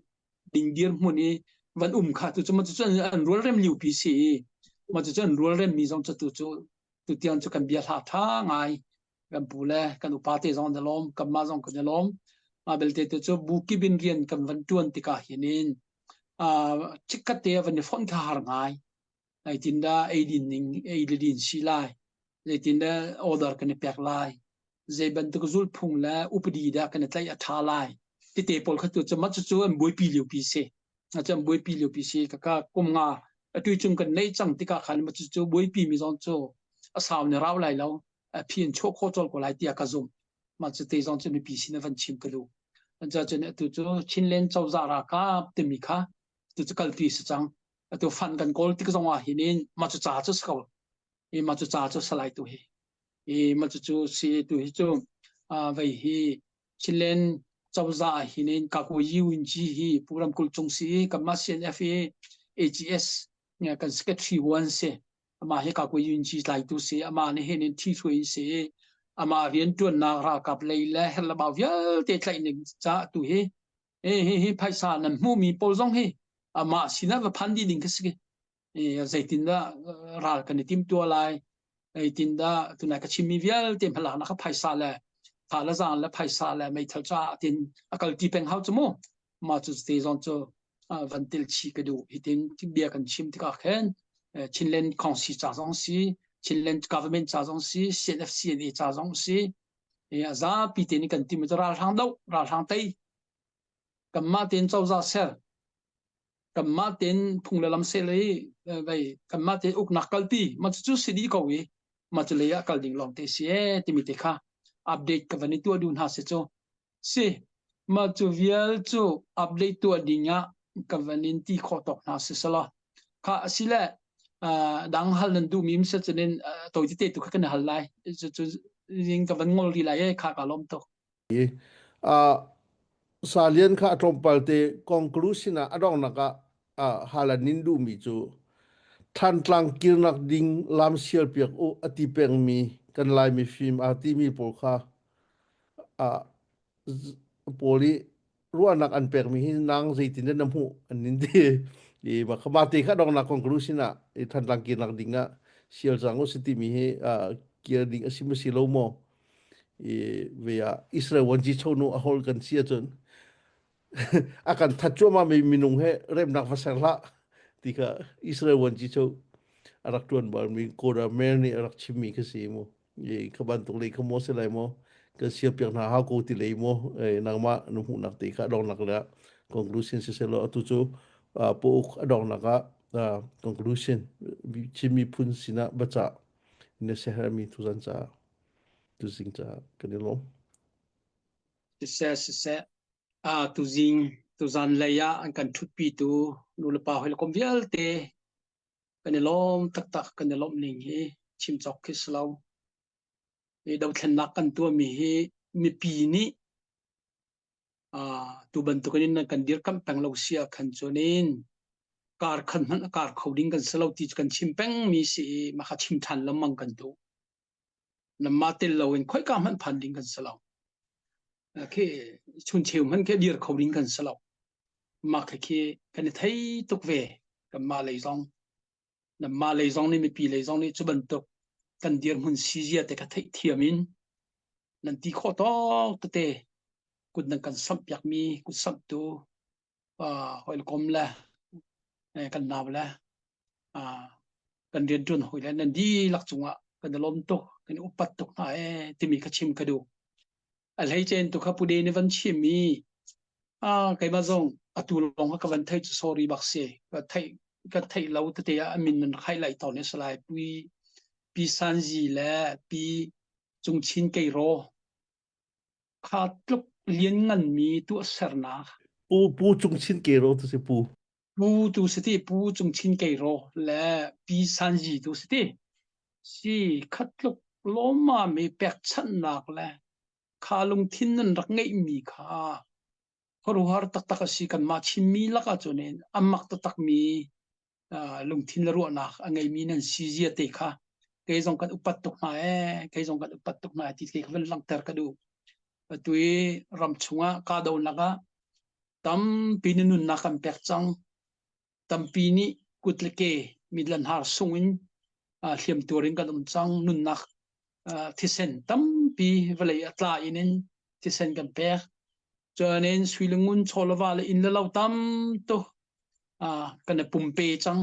ding dirhmun i van um kha tu cu ma cu an rualrem liu pi si i ma cu an rualrem mi zong cu tu cu tutiang cu kan bia hla tha ngai kan pu le kan upa te zong an lawm kan mah zong kan i lawm ma belte tu cu bu kibin rian kan van tuan tikah hin in chikkhat te van i fonh kha har ngai zeitindah eidin ning ei le din si lai zeitindah order kan i pek lai zei bantuk zulphung le upadi dah kan i tlaih a ṭha lai tete pawl kha tu cu mah cucu an buaipi lio pi si cu an buaipi lio pi si kaka kum nga atu chung kan neih cang tikah khan mah cucu buaipi mi zong cu a sau ne rau lai lo a phi in chuah khawh cawlh ko lai tiah ka zumh mah cu te zong cu mipi sin a van chim ka duh cun atu cu Chinland cozah ralkap timi kha tu cu kalpi si cang atu fan kan kawl tik zong ah hin in mah cu ca cu si ko i mah cu ca cu salai tu hi i mah cu cu si tu hi cu vei hi Chinland cozah ah hin in kaku UNG hi Pu Ramkulh Cung si kanmah CNF i AGS kan secretary wan si amah hi kaku UNG tlaitu si amah nih hin in thi hruai si amah rian tuannak ralkap lei le herlabau vialte tlaih ning ca tu hi hi hi hi phaisa nan hmuhmi pawl zong hi amah sinah va phan dih ding khi si zeitindah ral kan i timtuah lai zeitindah tunai ka chimmi vialte hmalaknak kha phaisa le tha le zang le phaisa le meithal ca tin a kalti peng hau cu mu mah cu te zong cu van tel chi ka duh hitin bia kan chim tikah khin Chinland Council ca zong si Chinland government ca zong si CNFCNA ca zong si a zapi te nih kan tim cu ralhrang doh ralhrang tei kanmah tein cozah ser kanmah tein phung le lam sel i vei kanmah tein uknak kalpi mah cu si dih ko i mah cu lei ah kal ding lawng te si e timi te kha update ka van i tuah duh hna si cu Si, mah cu vial cu update tuah ding ah ka van in ti khawh tawk hna si selaw. Kha asile dang hal nan duhmi um si cunin tawi tete tu kha kan hal lai. Cu ning ka van ngol rih lai e kha ka lawm tuk. Uh, Salian kha a tlawmpal te conclusion ah a donghnak ah hal an nin duhmi cu Thantlang kirnak ding lam sial piak u a ti pengmi kan Laimi fim aa timi pawl kha pawl i ruahnak an pekmi hi nang zeitin dah na hmuh an nin ti i mah te kha donghnak conclusion ah i Thantlang kirnak ding ah sial cang u si timi hi kir ding a si ma si lo maw i ve ah Israel wanci chonu a hol kan si ahcun a kan that cuahmah mi minung he remnak va ser hlah ti kha Israel wanci cho a rak tuan bal mi Golda Meir nih a rak chimmi kha si mu i kha bantuk lei kha maw si lai maw kan siar piak hna hau ko ti lei maw nangmah na hmuhnak te kha donghnak le conclusion si selaw atu cu pu uk a donghnak ah conclusion Chin miphun sinah baca na siaherhmi tuzan caah tuzing caah kan i lawm. Siseh siseh tuzing tuzan lei ah an kan ṭhutpitu nulepa hawikom vialte kan i lawm taktak kan i lawmh ning hi chim cawk khi si lo. Hi dothlennak kan tuahmi hi mipi nih tu bantukin in kan dirkamh peng lo si ah khan cun in kar khan hmanh a kar kho ding kan si lo ti cu kan chim pengmi si i mah kha chim ṭhan lengmang kan duh. Namah tel loin khoika hmanh phan ding kan si lo. Khi chun cheu hman khi dir kho ding kan si lo. Mah khi khi kan i thei tuk ve kan mah lei zong. Na mah lei zong nih mipi lei zong nih cu bantuk kan dirhmun si zia te kha theih thiam in nan ti khawh tawk tete kut nan kan samh piakmi kut samhtu hawikom le kan nau le kan rianṭuan hawi le nan dihlak cungah kan i lawm tuk kan i upat tuk hna ee timi ka chim ka duh. A hleicen tu kha Pude nih van chim i keimah zong atu lawng ka van theih cu sorry bak si. Ka theih ka theih lo tete ah a min nan rak highlight tawn i salai Pui Pi Sanzi le Pi Cungchin Keiraw kha tluk liannganmi tuahsernak Pu Pu Cungchin Keiraw tu si Pu. Pu tu si ti Pu Cungchin Keiraw le Pi Sanzi tu si ti si khat tluk lawmmam i pekchanhnak le kha lungthin nan rak ngeihmi kha khuaruahhar taktak a si kanmah Chinmi lakah cun in a mak taktakmi lungthin le ruahnak a ngeimi nan si zia te kha kei zong kan upat tuk hna ee kei zong kan upat tuk hna ti te kha van langhter ka duh. Atu i ram chungah kahdohnak ah tampi na nunnak kan pek cang. Tampi nih kut le ke mit le hnar sung in hliamtuar in kan um cang. Nunnak thisen tampi vawlei a tla in in thisen kan pek. Cun in sui le ngun chaw le va le inn le lo tam tuk kan i pumpe cang.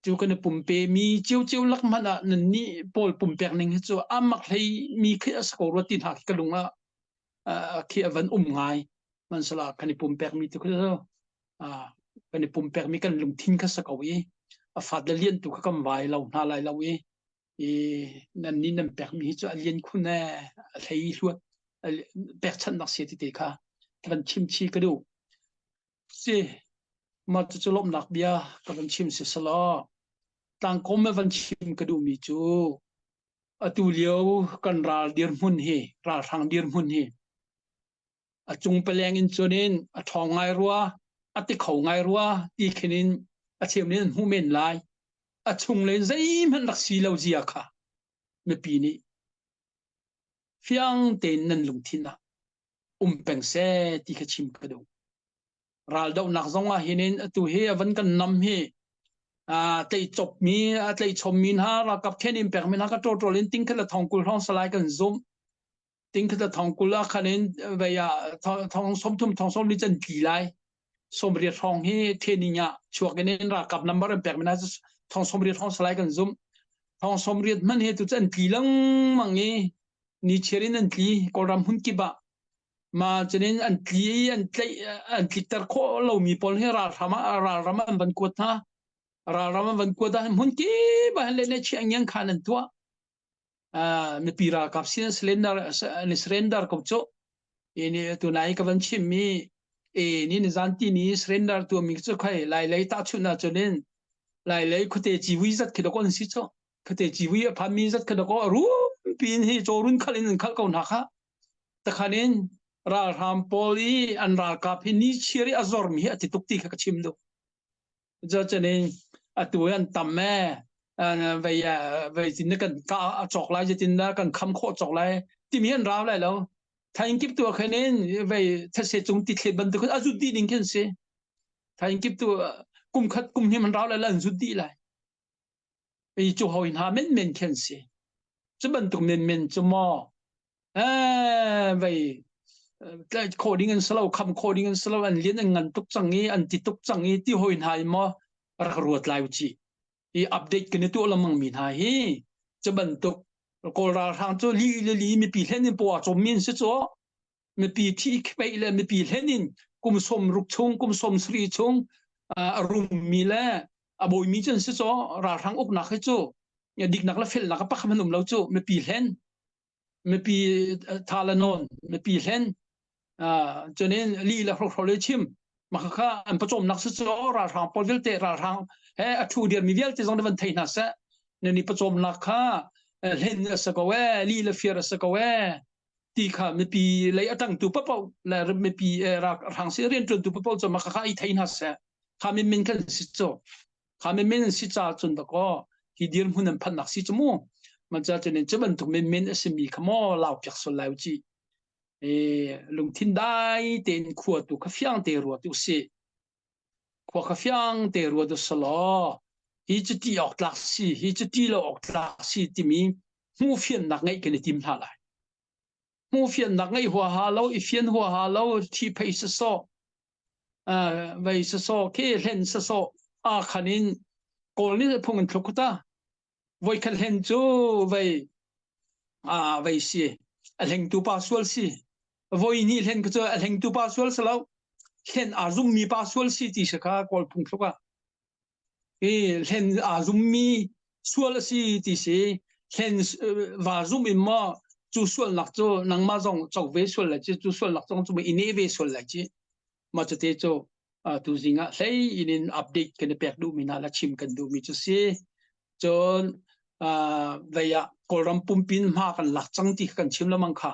Cu kan i pumpe mi ciocio lak hmanh ah nannih pawl pumpek ning hi cu a mak hlei mi khi a si ko rua ti hna khi ka lung ah khi a van um ngai. Hmanhsehlaw kan i pumpek mi tu khi cu kan i pumpek mi kan lungthin kha si ko i a fat le lian tu kha kan vai lo hna lai lo i i nan nih nan pekmi hi cu a lian khun ee a hlei hluat pekchanhnak si ti te kha van chim chi ka duh. Si mah cucu lawmhnak bia ka van chim si selaw tlangkawm van chim ka duhmi cu atu lio kan ral dirhmun hi ralhrang dirhmun hi a cung paleng in cun in a ṭhawng ngai rua a ti kho ngai rua ti khin in a cheu nih an hmuh men lai a chung le zeihmanh rak si lo zia kha mipi nih fiang tein nan lungthin ah um peng seh ti kha chim ka duh. Raldohnak zong ah hin in atu hi a van kan nam hi tleih copmi a tleih chommi hna ralkap then in pekmi hna ka ṭawṭawl in ting khat le thong 20 hrawng salai kan zumh. Ting khat le thong 20 ah khan in vei ah thong 30 thong 40 can tli lai. 80 hrawng hi training ah chuak in in ralkap number an pekmi hna thong 80 hrawng salai kan zumh. Thong 80 hman hi tu cu an tli lengmang i ni chiar in an tli Kawlram hmun kip ah ma cunin an tli i an tlaih an tlikter khawh lomi pawl hi ralhram ah ralram an van kuat hna ralram an van kuat ah hmun kip ah le ne chiah ngiang khan an tuah mipi ralkap sin surrender an surrender ko cu ini tunai ka van chim mi e ni ni zan ti ni surrender tu mi cu khai lai lei ta chun na chunin lai lei khuate chiwi zat khi kon si cho Khate civui a phanmi zat kha dakaw a rumpi in hi cawrun khal in an khalh ko hna kha. Takhan in ralhram pawl i an ralkap hi ni chiar i a zormi hi a ti tuk ti kha ka chim duh. Cucun in atu an tam e vei vei tin na kan ka a cawk lai zetin dah kan kham khawh cawk lai timi an rau lai lo. Thaing kip tu khan in vei thase cung ti thlet bantuk a zut dih ding khin si. Thaing kip tu kum khat kum hnih man rau lai la an zut dih lai. I cu hawi hna menmen khi an si. Cu bantuk menmen cu maw vei tlaih khawh ding an si lo, kham khawh ding an si lo, an lian an ngan tuk cang i an ti tuk cang i ti hawi hna i maw rak ruat lai u ci. I update kan i tuah lengmang mi hna hi cu bantuk Kawl ralhrang cu li le li mipi hlen in paw a cawmmi an si cu mipi thi kheih le mipi hlen in kum 60 chung kum 70 chung a rummi le a bawimi cu an si caw ralhrang uknak hi cu diknak le felnak a pakhat hmanh um lo cu mipi hlen mipi tha le nawn mipi hlen cunin li le hrokhro le chim mah kha an pawcawmnak si cu ralhrang pawl vialte ralhrang he a thu dir mi vialte zong van thei hna seh nan i pawcawmnak kha hlen a si ko e li le fir a si ko e ti kha mipi lei a ṭangtu paohpaoh le mipi rang si rianṭuantu paohpaoh cu mah kha i thei hna seh kha min khan si cu kha min si ca cun dakaw hi dirhmun an phannak si cu mu man ca cun cu bantuk min min a simi kha maw lau piak sol lai u ci. E lungthin dai tein khua tu kha fiang te ruat u sih. Khua kha fiang te ruat u selaw hi cu ti awk tlak si, hi cu ti lo awk tlak si timi hmuhfiannak ngeih kan i tim hna lai. Hmuhfiannak ngeih huaha lo, i fian huaha lo, thi phei sasawh, vei sasawh khi hlen sasawh aa khan in Kawl nih phung in thluk ta. Voikhat hlen cu vei vei si a hlengtu pa sual si. Voi hnih hlen cu a hlengtu pa sual si lo. Hlen aa zummi pa sual si ti si kha Kawl phung thluk ah. Hi hlen aa zummi sual a si ti si. Hlen va zum in maw cu sualnak cu nangmah zong co ve sual lai ci, cu sualnak zong cu i neh ve sual lai ci. Mah cute cu tuzing ah hlei in in update kan i pek duhmi hna le chim kan duhmi cu si. Cun vei ah Kawlram pumpin hma kan lak cang ti kha kan chim lengmang kha.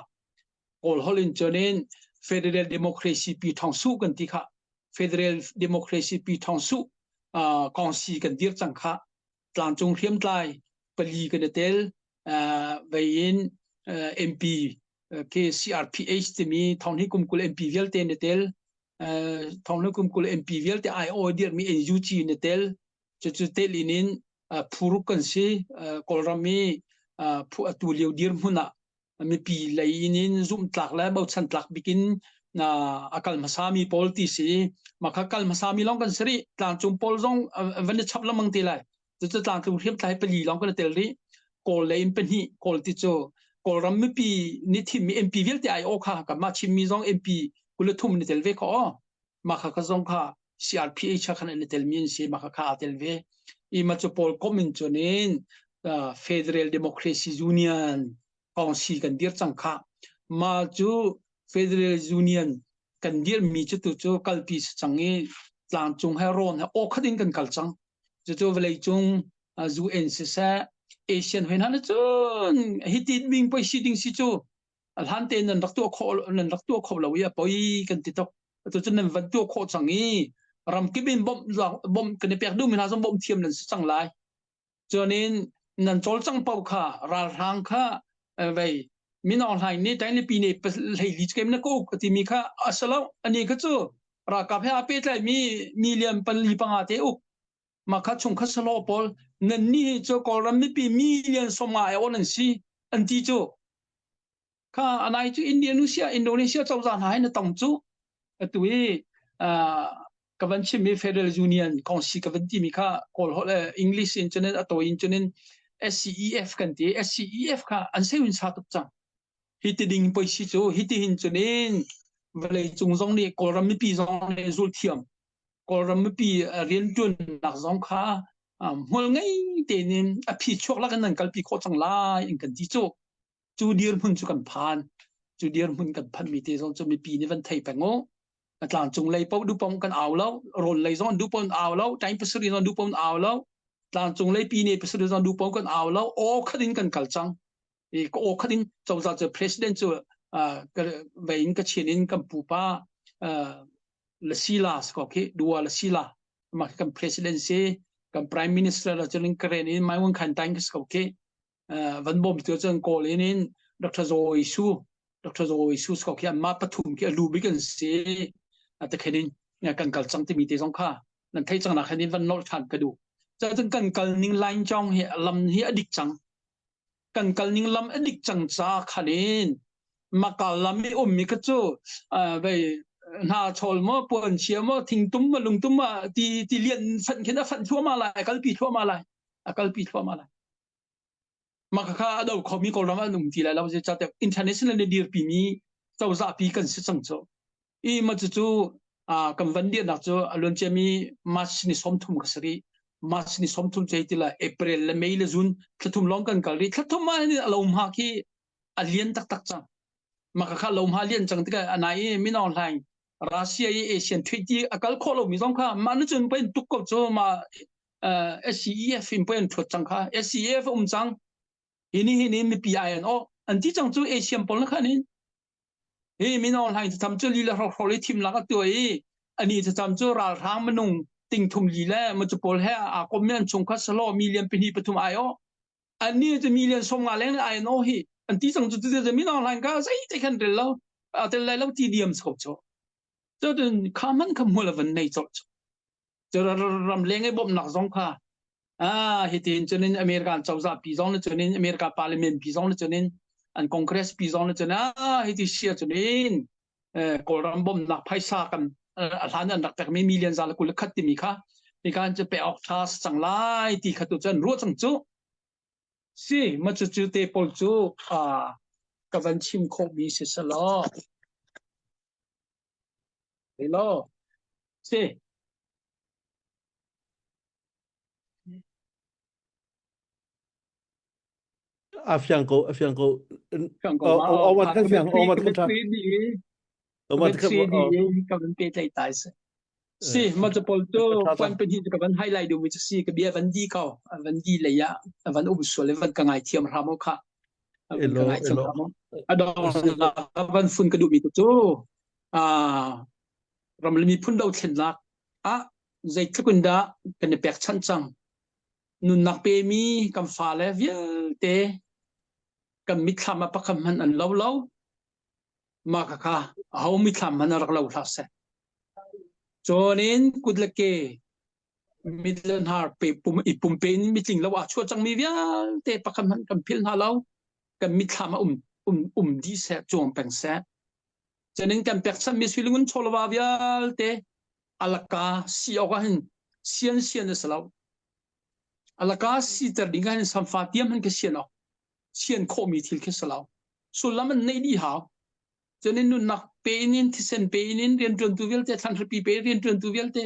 Kawl holh in cun in Federal Democracy Pi Thawng Su kan ti kha. Federal Democracy Pi Thawng Su kongsi kan dir cang kha. Tlangcung hriamtlai pali kan i tel. Vei in MP khi CRPH timi thonghnih kum 20 MP vialte na tel. Thonghnih kum 20 MP vialte IO dirmi NUG na tel. Cucu tel in in phuruk kan si. Kawlram i phu atu lio dirhmun ah mipi lei in in zumhtlak le bochan tlak bik in a kal hmasami pawl ti si. Mah kha kal hmasami lawng kan si rih. Tlangcung pawl zong van i chap lengmang te lai. Cucu tlangtlung hriamtlai pali lawng kan i tel rih. Kawl lei in pahnih Kawl ti cu Kawlram mipi nih thimmi MP vialte ai aw kha kanmah chimmi zong MP 23 ni tel ve kho aw. Mah kha ka zong kha CRPH khan an i telmi an si. Mah kha kha aa tel ve. I ma cu pawl kom in cun in Federal Democracy Union Council kan dir cang kha. Mah cu Federal Union kan dirmi cu tu cu kalpi si cang i tlangcung he rawn he aw khat in kan kal cang. Cucu vawleicung UN siseh Asian hoi hna nih cun hiti ding poi si ding si cu a hlan tein nan rak tuah khawh nan rak tuah kho lo i a poi kan ti tuk. Atu cun nan van tuah khawh cang i ramkip in bawmh bawmh kan i pek duhmi hna zong bawmh thiam nan si cang lai. Cuanin nan cawlcang paoh kha ralhrang kha vei Min Aung Hlaing nih Tainlipi nih hleili cu na ka uk a timi kha a si lo. Ani kha cu ralkap he aa pehtlaimi million pali panga te uk. Mah kha chungkhat salo pawl nan nih cu Kawlram mipi million 50 ai aw nan si an ti cu. Kha anai cu Indonesia Indonesia cozah hna he na tong cu. Atu i ka van chimmi Federal Union Council ka van timi kha Kawl holh English in cunin a tawi in cunin SCEF kan ti. SCEF kha an seu in sa tuk cang. Hi ti ding poi si cu hi ti hin cunin vawlei cung zong nih Kawlram mipi zong nih zul thiam. Kawlram mipi rianṭuannak zong kha hmual ngei tein in a phi chuak lak in nan kalpi khawh cang lai in kan ti cu. Cu dirhmun cu kan phan. Cu dirhmun kan phanmi te zong cu mipi nih van thei peng u. Tlangcung lei paoh duh paoh kan au lo. Rawn lei zong duh paoh au lo. Ṭaing pasarih zong duh paoh au lo. Tlangcung lei pi ne pasarih zong duh paoh kan au lo. Aw khat in kan kal cang. I ka aw khat in cozah cu president cu vei in ka chin in kan pupa Lasila ko khi dua Lasila mah kan president si kan prime minister la cun karen in mai wan khan tang ko khi van bawm tu cun kawl in in Dr. Zawi Su Dr. Zawi Su ko khi anmah pathum khi a lu bik an si te khen in kan kal cang timi te zong kha nan thei cang nak hin in van nolh than ka duh cun kan kal ning line chong hi lam hi a dik cang kan kal ning lam a dik cang ca khan in makal lam i um mi kha cu vei hna chawl maw puan chia maw thingtum maw lungtum ma ti ti lian fan khin a fan thluahmah lai a kalpi thluahmah lai a kalpi thluahmah lai Mah khakha a do khomi Kawlram ah an um ti lai lo. Zeicahtiah international nih dirpimi cozah pi kan si cang cu. I mah cucu kan van dirnak cu a luanciami March ni 30 ka si rih. March ni 30 cu hei ti la April le May le June thlathum lawng kan kal rih. Thlathum ah hin a lo hma khi a lian taktak cang. Mah khakha lo hma lian cang tikah a nai i Min Aung Hlaing Russia i Asian Treaty a kal khawh lomi zong kha mah na cun pei tuk ko cu mah SCEF in pei an ṭhuat cang kha SCEF a um cang hi ni hi ni mipi ai an aw an ti cang cu Asian pawl na khan hin hi Min Aung Hlaing thlacam cu lila hrokhrawl i thimnak a tuah i ani thlacam cu ralhrang minung ting thum li le macu pawl he aa kom mi an chungkhat selaw million pahnih pathum ai aw anni cu million 50 leng ai an aw hi an ti cang cu tu Min Aung Hlaing ka zei te khan rel lo. A tel lai lo ti diam so cho. Cun kha man kha hmual van nei colh cu. Ram leng i bawmhnak zong kha ah hitin cunin American cozah pi zong le cunin America parliament pi zong le cunin an Congress pi zong le cun ah hiti sia cunin Kawlram bawmhnak phaisa kan a hlan an rak pekmi million za le 21 timi kha nikan cu pe awk tha cang lai ti kha tu cun ruah cang cu si ma cu cu te pawl cu ka van chim khawhmi si selaw Hello. Si. A fiang ko, a fiang ko. Fiang ko. O mat kan fiang, o mat kan tha. O mat kan ka van pe tlai tai se. Si, ma chu pol tu kwan pe hi ka van highlight du mi chu si ka bia van di ko, van di le ya, van um sual van ka ngai thiam ram o kha. Van ka ngai thiam ram o. Adong van fun ka du mi tu chu ram le miphun dothlennak ah zeitluk in dah kan i pekchanh cang. Nunnak pemi kan fale vialte kan mitthlam ah pakhat hmanh an lo lo. Mah khakha aho mitthlam hmanh a rak lo hlah seh. Cun in kut le ke mit le hnar pe pum i pumpe in mitling lo ah chuah cangmi vialte pakhat hmanh kan philh hna lo. Kan mitthlam ah um um um dih seh, cuang peng seh. Cunin kan pekchanhmi suilingun chawleva vialte alaka si awk ah hin sian sian a si lo. Alaka siter ding ah hin samfa tiam hin ka sian awk sian khawhmi thil khi si lo. Sullam an neih dih hau. Cunin nunnak pe in thisen pe in rianṭuantu vialte thlanhripi pe rianṭuantu vialte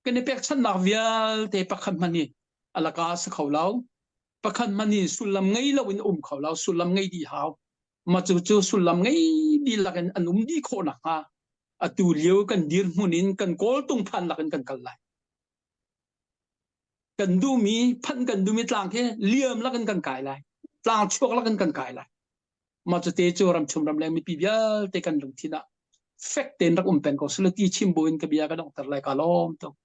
kan i pekchanhnak vialte pakhat hmanh hi alaka a si kho lo. Pakhat hmanh hi sullam ngei lo in um kho lo. Sullam ngei dih hau. Mah cu cu sullam ngei dihlak in an um dih khawh nakhnga atu lio kan dirhmun in kan kawltung phan lak in kan kal lai. Kan duhmi phanh kan duhmi tlang khi liam lak in kan kai lai. Tlang chuak lak in kan kai lai. Mah cu te cu ramchung ramleng mipi vialte kan lungthin ah fek tein rak um peng ko sula ti chim buin ka bia ka donghter lai ka lawm tuk.